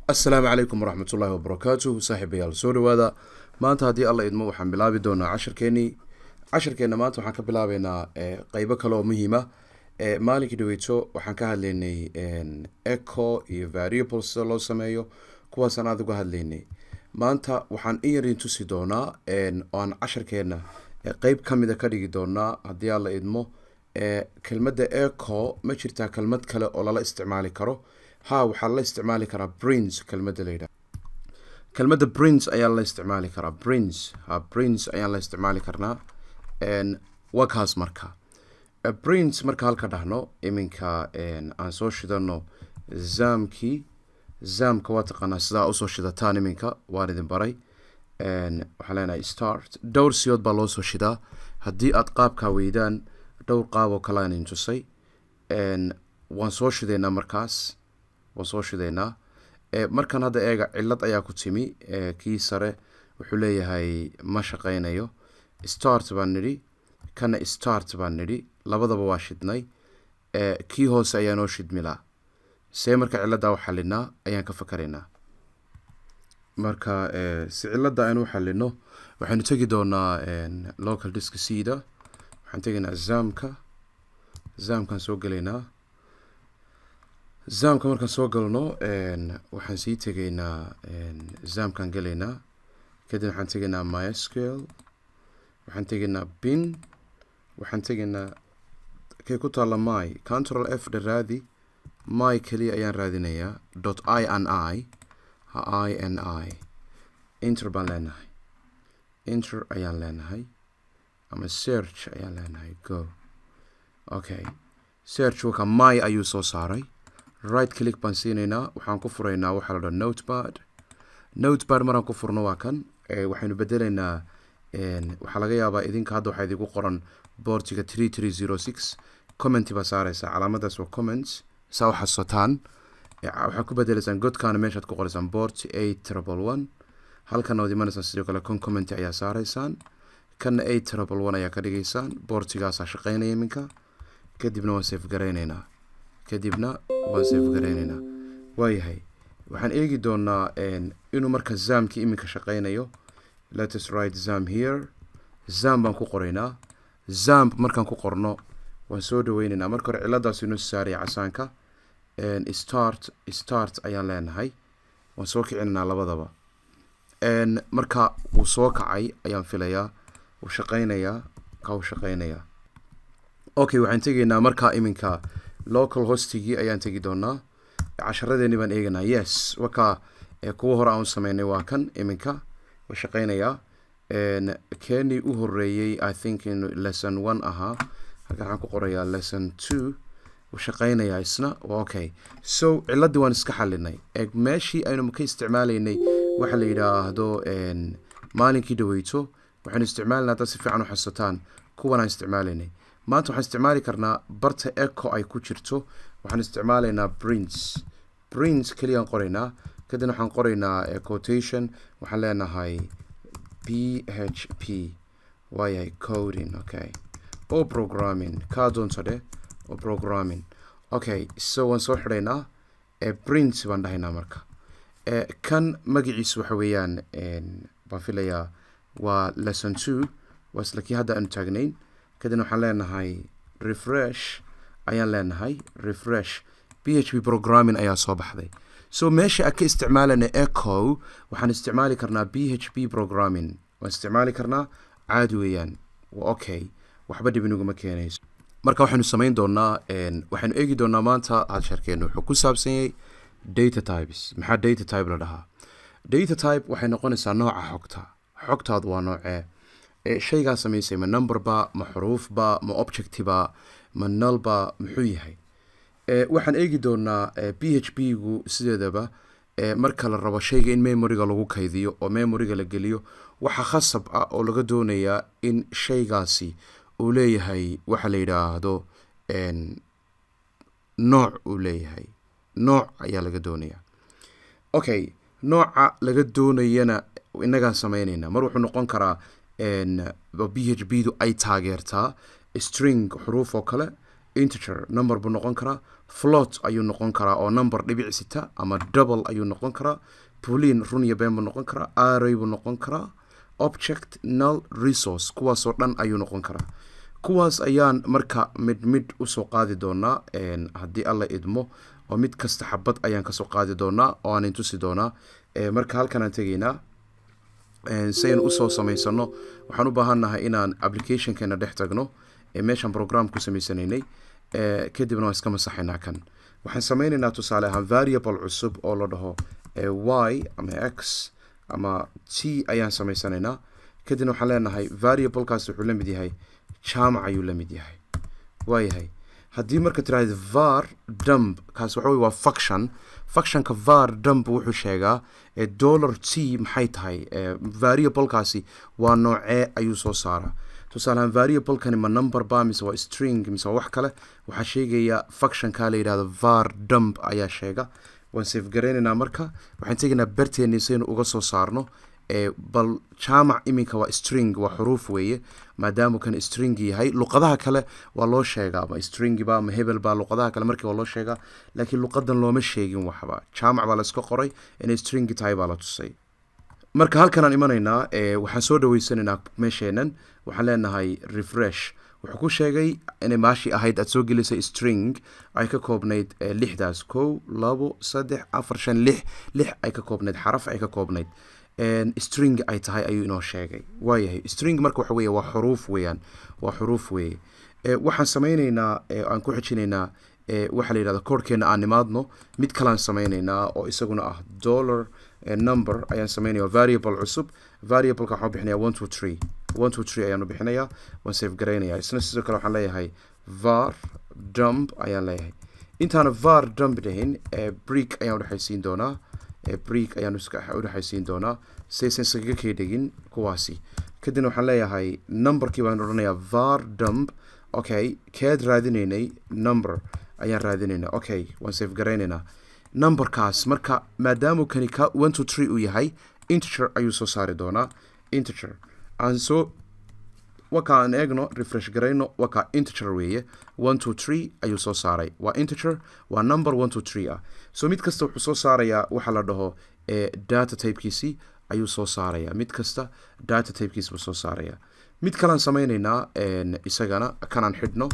Asalaamu calaykum waraxmatullaahi wabarakaatuh. Saaxiibayaal, soo dhawaada. Maanta, haddii Alla idmo, waxaan bilaabi doonaa cashirkeenii. Cashirkeenna maanta waxaan ka bilaabeynaa qeybo kale oo muhiima. Maalinkii dhaweyto waxaan ka hadlaynay echo iyo variable sida loo sameeyo, kuwaasaan aada uga hadlaynay. Maanta waxaan in yarin tusi doonaa oo aan casharkeenna qeyb kamida ka dhigi doonaa, haddii Alla idmo, kelmadda echo. Ma jirtaa kelmad kale oo lala isticmaali karo? Ha, waxaa lala isticmaali karaa print. Kelmadda la yidhaha, kelmadda print ayaa lala isticmaali karaa. Print, ha, print ayaan la isticmaali karnaa. Waa kaas. Marka print marka halka dhahno, iminka aan soo shidano XAMPPkii. XAMPPka waa taqaanaa sidaa usoo shidataan, iminka waan idin baray. Waxaan leenahay start. Dhowr siyood baa loo soo shidaa. Haddii aad qaabkaa weydaan, dhowr qaab oo kale aan idin tusay. Waan soo shidaynaa, markaas waan soo shidaynaa. Markan hadda eega, cillad ayaa ku timi. Kii sare wuxuu leeyahay ma shaqeynayo. Start baan nidhi, kana start baan nidhi, labadaba waa shidnay. Kii hoose ayaa noo shidmilaa. See marka cilladdaa u xalinaa ayaan ka fakaraynaa. Marka si cilladda aynu u xalino, waxaynu tegi doonaa local disk C-da. Waxaan tegaynaa XAMPPka. XAMPPkaan soo gelaynaa. XAMPPka markaan soo galno, waxaan sii tegaynaa XAMPPkaan gelaynaa. Kadib waxaan tegaynaa MySQL, waxaan tegaynaa bin, waxaan tegaynaa kay ku taalla my. Control F dharaadi, my keliya ayaan raadinayaa, dot ini. Ha, ini. Enter baan leenahay, enter ayaan leenahay, ama search ayaan leenahay. Go. Okay, search waka my ayuu soo saaray. Right click baan siinaynaa, waxaan ku furaynaa waxaa la dhaha Notepad. Notepad maraan ku furno, waa kan. Waxaynu bedelaynaa. Waxaa laga yaabaa idinka hadda waxaa idigu qoran portiga 3306. Comment baa saareysaa, calaamadaas waa comments. Saa u xasuusataan, waxaad ku bedeleysaan godkaana meeshaad ku qoraysaan port 8111. Halkana waad imanaysaan, sidoo kale con comment ayaa saareysaan, kana 8111 ayaa ka dhigaysaan. Portigaasaa shaqeynaya iminka. Kadibna waan save garayneynaa, kadibna waan save garayneynaa. Waayahay, waxaan eegi doonaa inuu marka XAMPPkii iminka shaqeynayo. Let us write XAMPP here. XAMPP baan ku qoraynaa. XAMPP markaan ku qorno, waan soo dhaweyneynaa. Marka hore ciladaas inoo saaraya casaanka. Start, start ayaan leenahay, waan soo kicinaynaa labadaba. Marka wuu soo kacay ayaan filayaa, wuu shaqeynayaa, ka uu shaqeynayaa. Okay, waxaan tegaynaa markaa iminka local hostigii ayaan tegi doonaa. Casharadeeni baan eeganaa. Yes, wakaa kuwa hore aan sameynay, waa kan iminka waa shaqeynayaa. Keenii u horeeyey, I think in lesson one ahaa, halkan waxaan ku qorayaa lesson two. Wuu shaqeynayaa isna, waa okay. So ciladii waan iska xalinay. Eeg, meeshii aynu ka isticmaalaynay waxa la yidhaahdo maalinkii dhaweyto, waxaynu isticmaalayna, haddaad si fiican u xasusataan, kuwan aan isticmaalaynay. Maanta waxaan isticmaali karnaa barta echo ay ku jirto. Waxaan isticmaalaynaa print. Print keliyaan qoraynaa. Kadibna waxaan qoraynaa quotation, waxaan leenahay PHP, waayahay, coding, okay, o programming, kaa doonto dheh, o programming. Okay, so waan soo xidhaynaa, print baan dhahaynaa. Marka kan magaciisu waxa weeyaan, baan filayaa, waa lesson two, waa isla kii hadda aanu taagnayn. Kadibna waxaan leenahay refresh ayaan leenahay, refresh. PHP programming ayaa soo baxday. So meesha aan ka isticmaalana echo, waxaan isticmaali karnaa PHP programming, waan isticmaali karnaa, caadi weeyaan, waa okay, waxba dhib inaguma keenayso. Marka waxaynu samayn doonaa, waxaynu eegi doonaa maanta casharkeenu wuxuu ku saabsan yahay data types. Maxaa data type la dhahaa? Data type waxay noqonaysaa nooca xogta. Xogtaadu waa noocee shaygaa samaysay? Ma number ba, ma xuruufba, ma objectiba, ma nullba, muxuu yahay? Waxaan eegi doonaa PHP gu sideedaba marka la rabo shayga in memoryga lagu kaydiyo oo memoryga la geliyo, waxaa khasab ah oo laga doonayaa in shaygaasi uu leeyahay waxa la yidhaahdo nooc uu leeyahay. Nooc ayaa laga doonaya. Okay, nooca laga doonayana innagaan sameynayna. Mar wuxuu noqon karaa PHP du ay taageertaa string, xuruuf oo kale. Integer number buu noqon karaa, float ayuu noqon karaa oo number dhibic sita, ama double ayuu noqon karaa, boolean run iyo been buu noqon karaa, array buu noqon karaa, object, null, resource, kuwaasoo dhan ayuu noqon karaa. Kuwaas ayaan marka mid mid usoo qaadi doonaa haddii Alla idmo, oo mid kasta xabad ayaan kasoo qaadi doonaa oo aan intusi doonaa. Marka halkan aan tegaynaa si aynu usoo samaysano. Waxaan u baahannahay inaan applicationkeena dhex tagno, meeshaan program ku samaysanaynay. Kadibna waan iska masaxaynaa kan. Waxaan sameynaynaa tusaale ahaan variable cusub oo la dhaho y ama x ama t ayaan samaysanaynaa. Kadibna waxaan leenahay variablekaas wuxuu la mid yahay Jaamac ayuu la mid yahay. Waayahay, haddii marka tiraahdo var dump, kaas waxa wey waa function. Functionka var dump wuxuu sheegaa dollar t maxay tahay, variablekaasi waa noocee ayuu soo saaraa. Tusaalehaan, variablekani ma number ba mise waa string mise waa wax kale? Waxaa sheegaya functionka la yidhahdo var dump ayaa sheega. Waan save garaynaynaa. Marka waxaan tegaynaa barteeni saynu uga soo saarno. Bal Jaamac iminka waa string, waa xuruuf weeye. Maadaama kan string yahay, luqadaha kale waa loo sheegaa, ma string ba ma hebel ba, luqadaha kale markii waa loo sheegaa, laakiin luqadan looma sheegin waxba. Jaamac baa la iska qoray, inay string tahay baa la tusay. Marka halkanaan imanaynaa, waxaan soo dhaweysanaynaa meesheenan. Waxaan leenahay refresh. Wuxuu ku sheegay inay maashii ahayd aad soo gelisay string ay ka koobnayd lixdaas: kow, labo, saddex, afar, shan, lix. Lix ay ka koobnayd, xaraf ay ka koobnayd, string ay tahay ayuu inoo sheegay. Waayahay, string marka waxa weeye waa xuruuf weeyaan, waa xuruuf weeye. Waxaan sameyneynaa, aan ku xijinaynaa waxaa la yidhahda koodhkeena aan nimaadno. Mid kalaan sameyneynaa oo isaguna ah dollar number ayaan sameynaya, variable cusub. Variableka waxaan bixinaya 1 2 3. 1 2 3 ayaanu bixinayaa. Waan save garaynaya. Isna sidoo kale waxaan leeyahay var dump ayaan leeyahay. Intaana var dump dhahin, break ayaan udhexaysiin doonaa. Break ayaan udhexaysiin doonaa saysan iskaga kay dhegin kuwaasi. Kadibna waxaan leeyahay numberkii baan odhanayaa var dump. Okay, keed raadinaynay? Number ayaan raadinaynaa. Okay, waan save garaynaynaa numberkaas. Marka maadaamuu kani ka 1 2 3 uu yahay, integer ayuu soo saari doonaa. Integer aan soo waka aan eegno, refresh garayno. Waka, integer weeye, 1 2 3 ayuu soo saaray. Waa integer, waa number 1 2 3 ah. So mid kasta wuxuu soo saarayaa waxa la dhaho data typekiisii ayuu soo saarayaa. Mid kasta data typekiisi buu soo saarayaa. Mid kalaan sameyneynaa isagana, kanaan xidhno.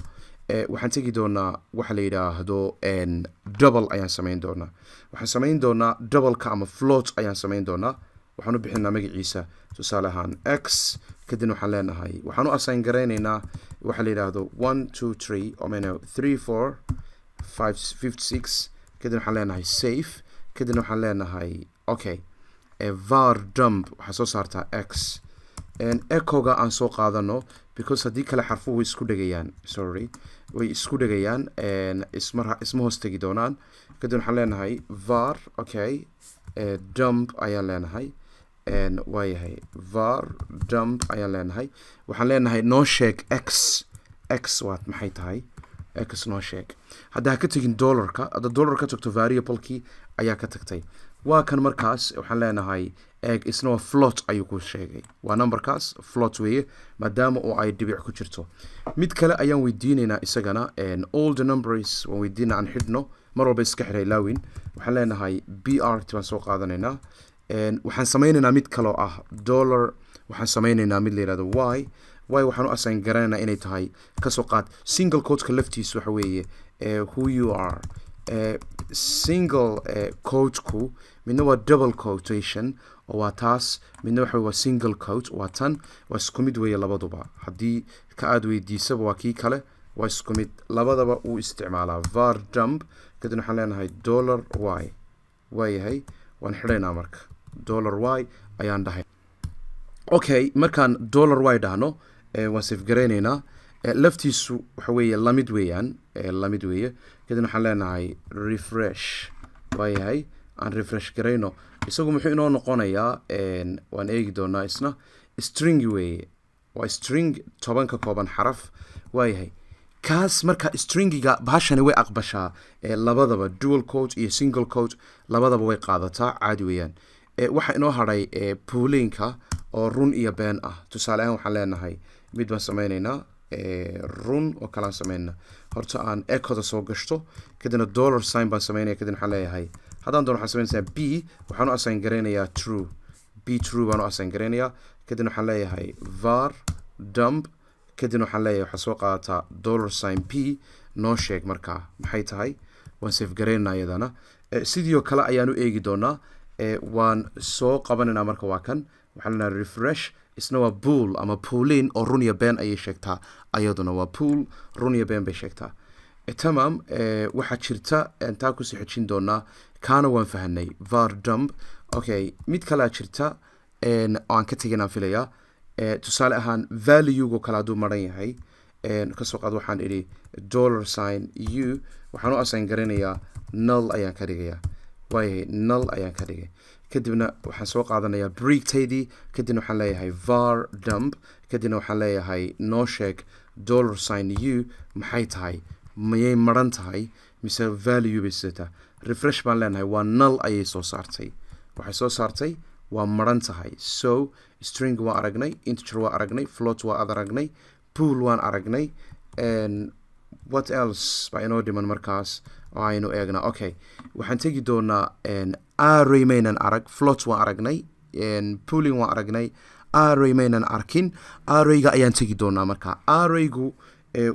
Waxaan tegi doonaa waxa la yidhaahdo double ayaan sameyn doonaa. Waxaan sameyn doonaa doubleka ama float ayaan sameyn doonaa. Waxaan u bixinaa magaciisa tusaale ahaan x. Kadibna waxaan leenahay, waxaan u assign garaynaynaa waxa la yidhaahdo 1 2 3 omeno 3 4 5 56. Kadibna waxaan leenahay save. Kadibna waxaan leenahay okay, var dump waxaa soo saartaa x. Echoga aan soo qaadano, because haddii kale xarfuhu way isku dhegayaan. Sorry, way isku dhegayaan, isma hoos tegi doonaan. Kadib waxaan leenahay var, okay, dump ayaan leenahay. Waayahay, var dump ayaan leenahay. Waxaan leenahay noo sheeg x. X waad maxay tahay? X noo sheeg. Hadda ha ka tegin dollarka. Hadda dollar ka tagto, variablekii ayaa ka tagtay. Waa kan. Markaas waxaan leenahay eeg, isna waa float ayuu ku sheegay. Waa numberkaas float weeye, maadaama oo ay dhibic ku jirto. Mid kale ayaan weydiinaynaa isagana, all the numbers waan weydiinaa. Aan xidhno, mar walba iska xidhay laawin. Waxaan leenahay b r t baan soo qaadanaynaa. Waxaan sameynaynaa mid kaloo ah dollar. Waxaan sameynaynaa mid la yihahdo y. Y waxaan u assign garanaynaa inay tahay, kasoo qaad, single quoteka laftiisu waxa weeye who you are. Single quoteku midna waa double quotation oo waa taas, midna waxa waa single quote, waa tan. Waa isku mid weeye labaduba. Haddii ka aada weydiisaba waa kii kale, waa isku mid, labadaba uu isticmaalaa. Var dump, kadibna waxaan leenahay dollar y. Waayahay, waan xidhaynaa. Marka dollar y ayaan dhahay. Okay, markaan dollar y dhahno, waan save garaynaynaa. Laftiisu waxa weeye lamid weeyaan, lamid weeye. Kadibna waxaan leenahay refresh. Waayahay, aan refresh garayno. Isagu muxuu inoo noqonayaa? Waan eegi doonaa. Isna string weeye, waa string 10 ka kooban xaraf. Waayahay, kaas marka stringiga bahashani way aqbashaa labadaba, dual quote iyo single quote labadaba way qaadataa, caadi weeyaan. Waxaa inoo hadhay booleanka oo run iyo been ah. Tusaale ahaan waxaan leenahay mid baan sameyneynaa. Run oo kalean sameynaa. Horta aan echoda soo gashto, kadibna dollar sign baan sameynaya. Kadibna waxaan leeyahay, haddaan doono, waxaan sameynaysaa b waxaan u assign garaynayaa true. B true baan u assign garaynayaa. Kadibna waxaan leeyahay var dump. Kadibna waxaan leeyahay, waxaa soo qaadataa dollar sign p, noo sheeg markaa maxay tahay. Waan save garaynaa iyadana. Sidii oo kale ayaan u eegi doonaa. Waan soo qabanaynaa marka. Waa kan, waxaan leenahay refresh. Isna waa bool ama boolean oo run iyo been ayay sheegtaa. Ayaduna waa bool, run iyo been bay sheegtaa. Tamaam. Waxaa jirta taa kusii xejin doonaa. Kaana waan fahanay, var dump. Okay, mid kalea jirta oo aan ka tegin aan filayaa. Tusaale ahaan, valuego kale hadduu maran yahay, kasoo qaad waxaan idhi dollar sign u waxaan u assign garanayaa null ayaan ka dhigayaa. Waayahay, null ayaan ka dhigay. Kadibna waxaan soo qaadanayaa breaktaydii. Kadibna waxaan leeyahay var dump. Kadibna waxaan leeyahay, noo sheeg dollar sign u maxay tahay, mayay maran tahay mise value bay sidataa? Refresh baan leenahay. Waa null ayay soo saartay. Waxay soo saartay waa maran tahay. So string waan aragnay, integer waa aragnay, float waa ad aragnay, bool waan aragnay. What else baa inoo dhiman markaas oo aynu eegnaa? Okay, waxaan tegi doonaa array. Maynan arag. Float waan aragnay, boolean waan aragnay, array maynan arkin. Arrayga ayaan tegi doonaa marka. Arraygu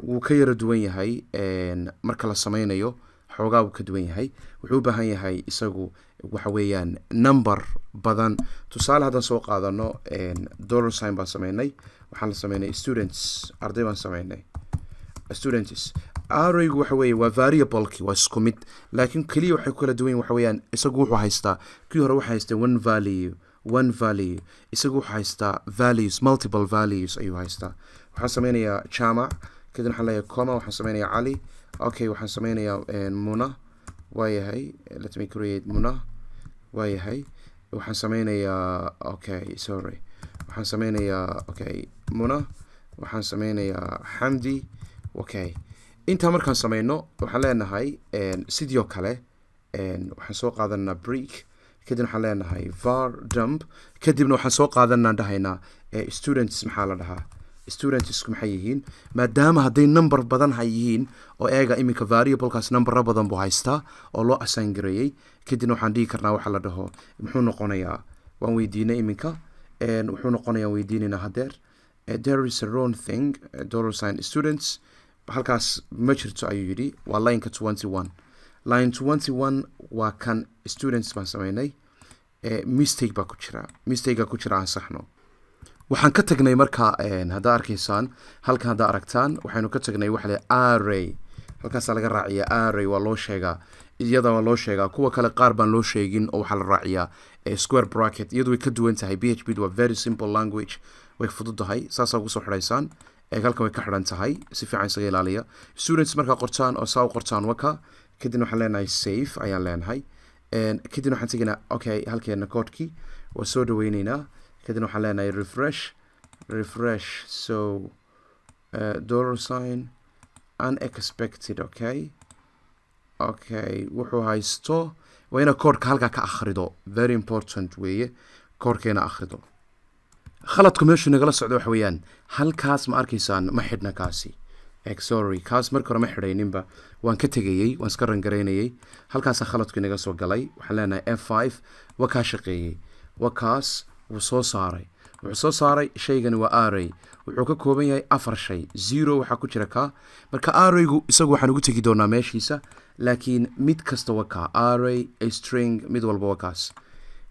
wuu ka yara duwan yahay marka la sameynayo, xoogaa wuu ka duwan yahay. Wuxuu u baahan yahay isagu waxa weeyaan number badan. Tusaale haddaan soo qaadano, dollar sign baan sameynay. Waxaan la sameynay students, arday baan sameynay, students. Arraygu waxa weeye waa variableki, waa isku mid, laakiin keliya waxay ku kala duwan yihin waxa weeyaan, isagu wuxuu haystaa, kii hore wuxuu haystay one value, one value. Isagu wuxuu haystaa values, multiple values ayuu haystaa. Waxaan sameynayaa Jamac. Kadib waxaan leeyahay comma. Waxaan sameynayaa Cali. Okay, waxaan sameynayaa Muna. Waayahay, let me create Muna. Waayahay, waxaan sameynayaa, okay, sorry, waxaan sameynayaa, okay, Muna. Waxaan sameynayaa Xamdi. Okay, intaa markaan sameyno, waxaan leenahay sidii oo kale waxaan soo qaadanaa break. Kadib waxaan leenahay var dump. Kadibna waxaan soo qaadanaa, dhahaynaa students. Maxaa la dhahaa? Studentsku maxay yihiin? Maadaama hadday number badan ha yihiin oo eega iminka variablekaas numbero badan buu haystaa oo loo assign gareeyey. Kadibna waxaan dhihi karnaa waxa la dhaho, muxuu noqonayaa? Waan weydiinay iminka, wuxuu noqonayaa, weydiinaynaa hadeer. There is a wrong thing, dollar sign students halkaas ma jirto ayuu yidhi. Waa lineka 21, line 21 waa kan. Students baan sameynay, mistake baa ku jira, mistakea ku jira aan saxno. Waxaan ka tagnay marka, haddaa arkaysaan halkan, haddaa aragtaan, waxaynu ka tagnay waxa la array. Halkaasaa laga raaciyaa array, waa loo sheegaa iyada, waa loo sheegaa. Kuwa kale qaar baan loo sheegin oo waxaa la raaciyaa square bracket. Iyadu way ka duwan tahay. PHP waa very simple language, way fududahay. Saasaa ugu soo xidhaysaan. Eeg, halkan way ka xidhan tahay, si fiican isaga ilaaliya. Students markaa qortaan oo saa u qortaan, waka. Kadibna waxaan leenahay save ayaan leenahay. Kadibna waxaan tegaynaa, okay, halkeena koodhkii waa soo dhaweyneynaa. Kadibna waxaan leenahay refresh, refresh. So dollar sign unexpected. Okay, wuxuu haysto waa inaad koodhka halkaa ka akhrido. Very important weeye koodhka ina akhrido. Khaladku meeshuu nagala socdo waxa weeyaan halkaas, ma arkaysaan? Ma xidhna kaasi. Sorry, kaas marka hore ma xidhayninba, waan ka tegayey, waan iska rangaraynayey. Halkaasaa khaladku inaga soo galay. Waxaan leenahay F5. Waa kaa shaqeeyey, waa kaas, wuu soo saaray. Wuxuu soo saaray shaygani waa array, wuxuu ka kooban yahay afar shay, zero waxaa ku jira kaa. Marka arraygu isagu waxaan ugu tegi doonaa meeshiisa, laakiin mid kasta waa kaa, array, string, mid walba waa kaas.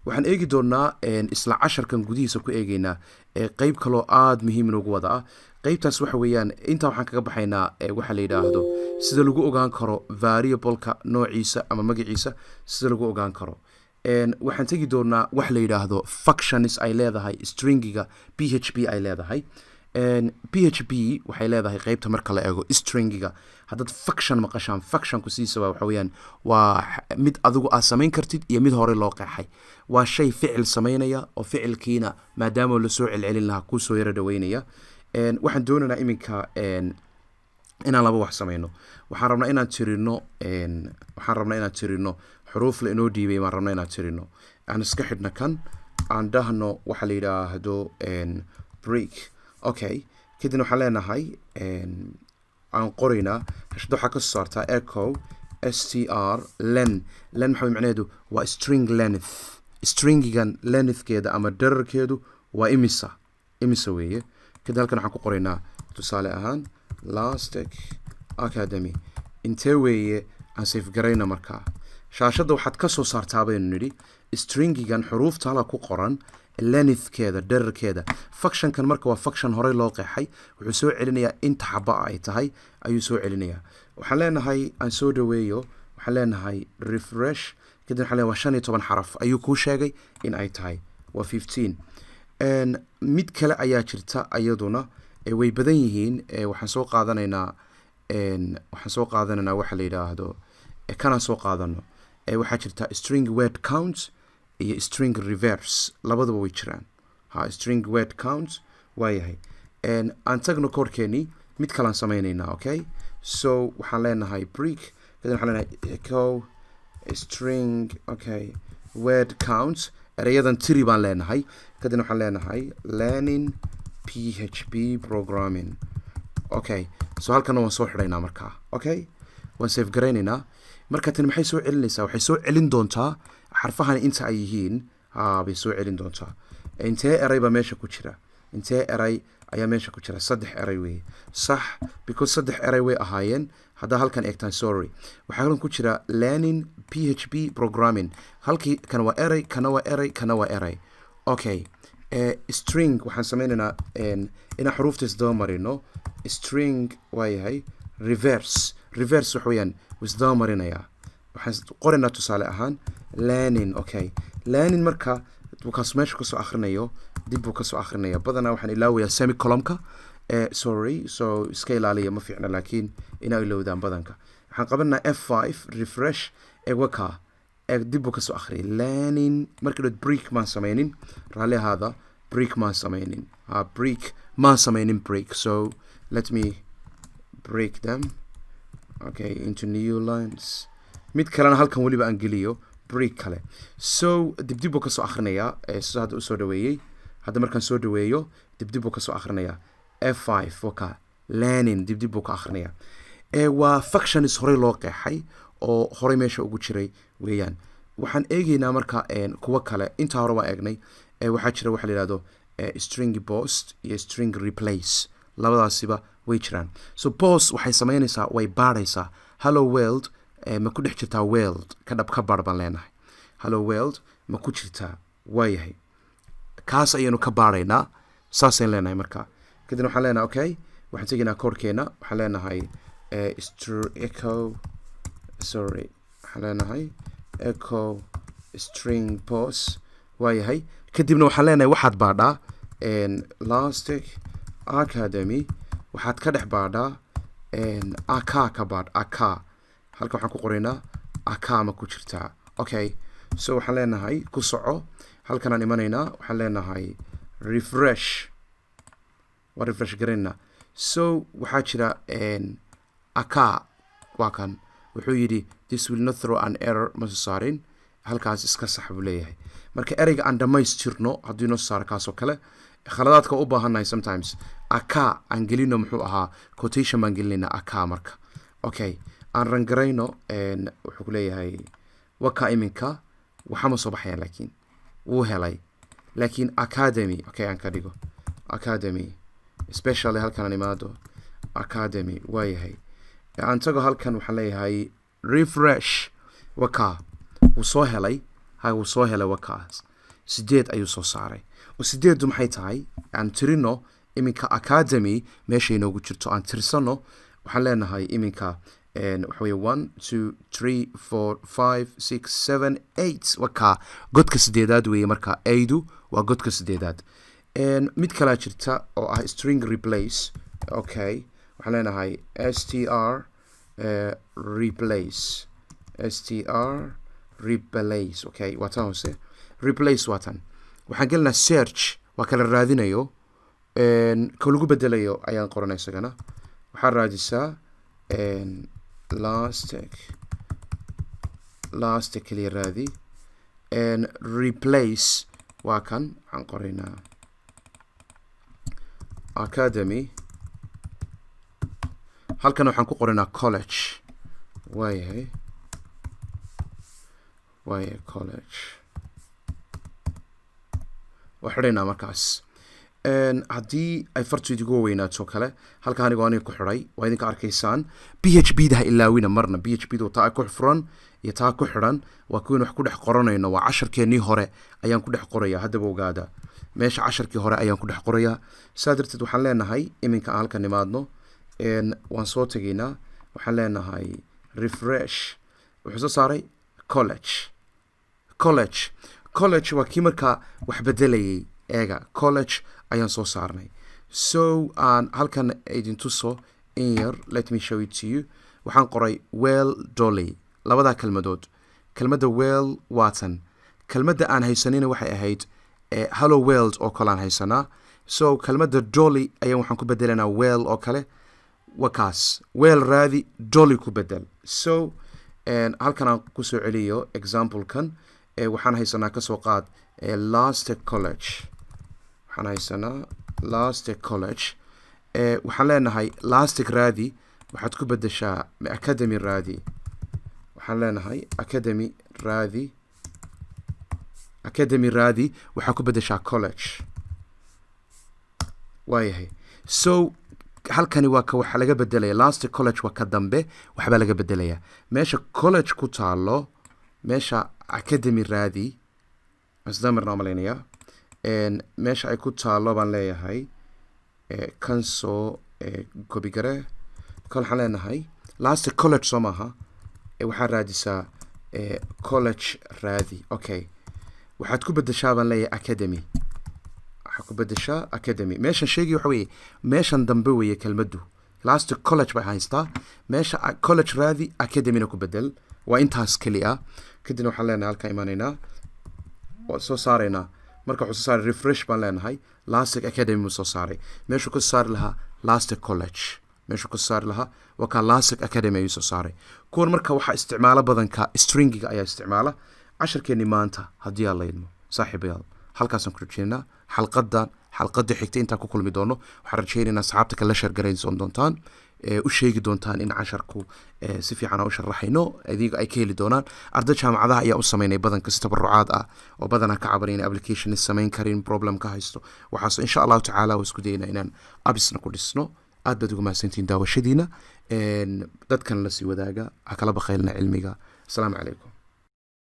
Waxaan eegi doonaa isla casharkan gudihiisa ku eegeynaa qeyb kaloo aada muhiim inoogu wada ah. Qeybtaas waxa weeyaan, intaa waxaan kaga baxaynaa waxa la yidhaahdo sida lagu ogaan karo variableka noociisa ama magaciisa, sida lagu ogaan karo. Waxaan tegi doonaa wax la yidhaahdo functions ay leedahay stringiga PHP ay leedahay. PHP waxay leedahay qeybta marka la eego stringiga. Haddaad function maqashaan, functionku sidiisaba waxa weeyaan waa mid adigu aad samayn kartid iyo mid hore loo qeexay. Waa shay ficil samaynaya oo ficilkiina maadaama lasoo celcelin lahaa kuusoo yaro dhaweynaya. Waxaan doonaynaa iminka inaan laba wax samayno. Waxaan rabnaa inaan tirino, waxaan rabnaa inaan tirino xuruuf la inoo dhiibay baan rabnaa inaan tirino. Aan iska xidhna kan, aan dhahno waxa la yidhaahdo break. Okay, Kadibna waxaan leenahay, aan qoraynaa, hashada waxaa kasoo saartaa echo str len. Len maxaa macnaheedu? Waa string length. Stringigan lengthkeeda ama dherarkeedu waa imisa, imisa weeye. Kadib halkan waxaan ku qoraynaa, tusaale ahaan, Lastic Academy. Intee weeye? Aan save garayna. Markaa shaashadda waxaad ka soo saartaa, baynu nidhi, stringigan xuruufta hala ku qoran lengthkeeda, dherarkeeda. Functionkan marka waa function horey loo qeexay. Wuxuu soo celinayaa inta xaba ay tahay ayuu soo celinayaa. Waxaan leenahay, aan soo dhaweeyo, waxaan leenahay refresh. Kadib waxaan leenahay waa 15 xaraf ayuu kuu sheegay in ay tahay, waa 15. Mid kale ayaa jirta iyaduna, way badan yihiin. Waxaan soo qaadanaynaa waxa la yidhaahdo, kanaan soo qaadano. Waxaa jirta string word count iyo string reverse, labadaba way jiraan. Ha, string word count waayahay. Aan tagno koodhkeenii, mid kalaan sameynaynaa. Okay, so waxaan leenahay break. Kadib waxaan leenahay echo string, okay, word count, ereyadan tiri baan leenahay. Kadibna waxaan leenahay learning PHP programming. Okay, so halkana waan soo xidhaynaa markaa. Okay, waan save garaynaynaa. Marka tani maxay soo celinaysaa? Waxay soo celin doontaa xarfahan inta ay yihiin. Ha, bay soo celin doontaa. Intee eray baa meesha ku jira? Intee eray ayaa meesha ku jira? Saddex eray weeye, sax, because saddex eray way ahaayeen haddaa halkan eegtaan. Sorry, waxaa halkan ku jira learning PHP programming. Halkii kana waa eray, kana waa eray, kana waa eray. Okay, string waxaan sameynaynaa inaan xuruufta isdaba marino. String waayahay, reverse. Reverse waxa weeyaan wuu isdaba marinayaa. Waxaan qoraynaa, tusaale ahaan, learning. Okay, learning. Marka kaas meesha kasoo akhrinayo, dib buu kasoo akhrinaya. Badanaa waxaan ilaawayaa semicolonka. Sorry, so iska ilaaliya, ma fiicna laakiin inaa ilowdaan badanka. Waxaan qabanaa F5, refresh. Egwaka eeg, dib buu kasoo akhriyay learning. Markii dhood break maan sameynin, raalli ahaada, break maan sameynin. Ha, break maan sameynin, break. So let me break them, okay, into new lines. Mid kalena halkan weliba aan geliyo break kale. So dibdib buu kasoo akhrinayaa. Sida hadda usoo dhaweeyey, hadda markaan soo dhaweeyo, dibdib buu kasoo akhrinayaa. F5, waka, learning, dibdib buu ka akhrinayaa. Waa functions horey loo qeexay oo horey meesha ugu jiray weeyaan. Waxaan eegeynaa marka kuwo kale. Intaa hore waan eegnay. Waxaa jira waxa la yihahdo string pos iyo string replace, labadaasiba way jiraan. So pos waxay sameynaysaa, way baadhaysaa hello world ma ku dhex jirtaa world ka dhab ka baadh baan leenahay. Hello world ma ku jirtaa? Waayahay, kaas ayaynu ka baadhaynaa, saasaynu leenahay. Marka kadibna waxaan leenahay, okay, waxaan tegaynaa koodhkeena. Waxaan leenahay echo, sorry, waxaan leenahay echo string pos. Waayahay, kadibna waxaan leenahay waxaad baadhaa Lastic Academy, waxaad ka dhex baadhaa aka, ka baadh aka. Halka waxaan ku qoraynaa aka ma ku jirtaa. Okay, so waxaan leenahay ku soco. Halkanaan imanaynaa, waxaan leenahay refresh, waa refresh garaynaa. So waxaa jira aka, waa kan. Wuxuu yidhi "This will not throw an error." Ma soo saarin halkaas, iska sax buu leeyahay. Marka ereyga aan dhammaystirno, haddii noo saaro kaasoo kale khaladaadka u baahannahay sometimes. Aka aan gelino, muxuu ahaa, quotation baan gelinaynaa aka marka. Okay, aan run garayno. Wuxuu ku leeyahay waka iminka waxama soo baxayaan, laakiin wuu helay. Laakiin academy, okay, aan ka dhigo academy specially. Halkan aan imaado, academy, waayahay. Aan tago halkan, waxaan leeyahay refresh. Waka, wuu soo helay. Ha, wuu soo helay. Wakaas sideed ayuu soo saaray. Oo sideeddu maxay tahay? Aan tirino iminka academy meesha inoogu jirto, aan tirsano. Waxaan leenahay iminka waxa weye 1, 2, 3, 4, 5, 6, 7, 8. Waka, godka sideedaad weeye. Marka aydu waa godka sideedaad. Mid kalaa jirta oo ah string replace. Okay, waxaan leenahay str replace, str replace. Okay, waa tan hoose, replace waa tan. Waxaan gelinaa search, waa kala raadinayo, ka lagu bedelayo ayaan qoranay isagana. Waxaa raadisaa Lastic, Lastic kaliya raadi. Replace waa kan. Waxaan qoraynaa academy. Halkan waxaan ku qoraynaa college. Waayahay, college waa xidhaynaa. Markaas haddii ay fartu idigu weynaato kale, halka anigoo aniga ku xidhay waa idinka arkaysaan. PHP da ha ilaawina marna. PHP da taa ku furan iyo taa ku xidhan waa kuwiin wax ku dhex qoranayno. Waa casharkeennii hore ayaan ku dhex qoraya. Haddaba ogaada, meesha casharkii hore ayaan ku dhex qorayaa. Saa darteed waxaan leenahay, iminka aan halka nimaadno, waan soo tegaynaa, waxaan leenahay refresh. Wuxuu soo saaray college, college, college. Waa kii markaa wax bedelayay. Eega, college ayaan soo saarnay. So aan halkan idin tuso in yar. Let me show it to you. Waxaan qoray well dolly, labadaa kelmadood. Kelmadda well waatan. Kelmadda aan haysanina waxay ahayd hello world oo kale aan haysanaa. So kelmadda dolly ayaan waxaan ku bedelanaa well oo kale. Waa kaas, well raadi, dolly ku bedel. So halkan aan kusoo celiyo examplekan. Waxaan haysanaa, kasoo qaad, last college. Waxaan haysanaa last college. Waxaan leenahay lastic raadi, waxaad ku bedeshaa academy raadi. Waxaan leenahay academy raadi, academy raadi, waxaa ku bedeshaa college. Waayahay, so halkani waa ka waxa laga bedelaya. Last college waa ka dambe, waxbaa laga bedelaya. Meesha college ku taalo, meesha academy raadi asdamarna malaynayaa, meesha ay ku taalo baan leeyahay kan soo copy gare. Kan waxaan leenahay last college soo maaha, waxaad raadisaa college raadi. Okay, waxaad ku bedeshaa baan leeyahay academy. Waxaad ku bedeshaa academy. Meeshan sheegay waxa weeye meeshan dambe weeye. Kelmaddu last college bay haystaa. Meesha college raadi, academyna ku bedel. Waa intaas keli ah. Kadibna waxaan leenahay, halkaan imaanaynaa, waa soo saaraynaa. Marka wuxuu soo saaray, refresh baan leenahay, lastic academy buu soo saaray. Meeshuu ka saari lahaa lastic college, meeshuu ka saari lahaa, waa kaa, lastic academy ayuu soo saaray. Kuwan marka waxaa isticmaalo badanka stringiga ayaa isticmaala. Casharkeenni maanta, haddii aan la idmo, saaxiibayaal, halkaasaan ku rajeynaa. Xalqadan xalqada xigta intaan ku kulmi doono, waxaan rajeynaynaa asxaabta kale la share garayn doontaan, u sheegi doontaan in casharku si fiican aan u sharaxayno, idiga ay ka heli doonaan. Arday jaamacadaha ayaa u sameynay badanka si tabarucaad ah, oo badanaa ka cabanay in application samayn karin, problem ka haysto waxaas. Insha Allahu tacaala waa isku daynaa inaan appsna ku dhisno. Aad baad ugu mahadsantihiin daawashadiina. Dadkan la sii wadaaga, ha kala bakhaylna cilmiga. Asalaamu calaykum.